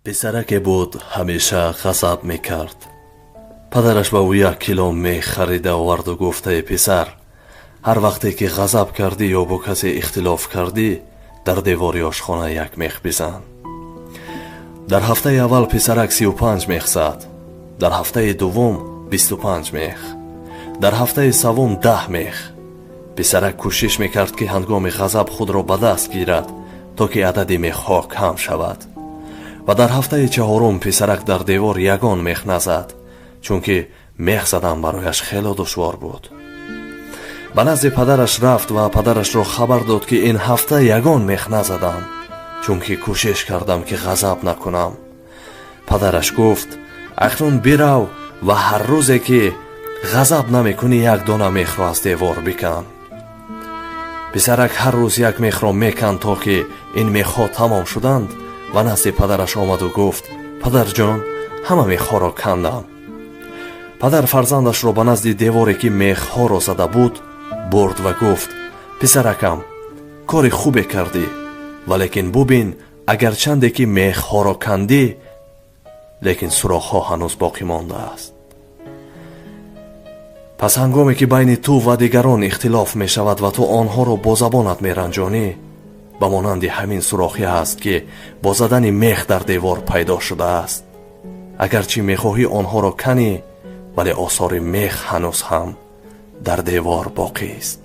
Писараке буд, ҳамеша ғазаб мекард. Падараш ба ӯ 1 кило мех харида оварду гуфт: «Эй писар, ҳар вақте ки ғазаб кардӣ ё бо касе ихтилоф кардӣ, дар девори ошхона як мех бизан». Дар ҳафтаи аввал писарак 35 мех зад, дар ҳафтаи дуввум 25 мех, дар ҳафтаи саввум 10 мех. Писарак кӯшиш мекард, ки ҳангоми ғазаб худро ба даст гирад, то ки адади мехҳо кам шавад. Ва дар ҳафтаи чаҳорум писарак дар девор ягон мех назад, чунки мех задан барояш хело душвор буд. Ба назди падараш рафт ва падарашро хабар дод, ки ин ҳафта ягон мех назадам, чунки кӯшиш кардам, ки ғазаб накунам. Падараш гуфт: «Акнун бирав ва ҳар рӯзе ки ғазаб намекунӣ, як дона мехро аз девор бикан». Писарак ҳар рӯз як мехро меканд, то ки ин мехҳо тамом шуданд ва назди падараш омаду гуфт: «Падарҷон, ҳама мехҳоро кандам». Падар фарзандашро ба назди деворе, ки мехҳоро зада буд, бурд ва гуфт: «Писаракам, кори хубе кардӣ, валекин бубин, агарчанде ки мехҳоро кандӣ, лекин сурохҳо ҳанӯз боқӣ мондааст. Пас ҳангоме ки байни ту ва дигарон ихтилоф мешавад ва ту онҳоро бо забонат меранҷонӣ, ба монанди ҳамин сурохӣ аст, ки бо задани мех дар девор пайдо шудааст. Агарчи мехоҳӣ онҳоро канӣ, вале осори мех ҳанӯз ҳам дар девор боқист».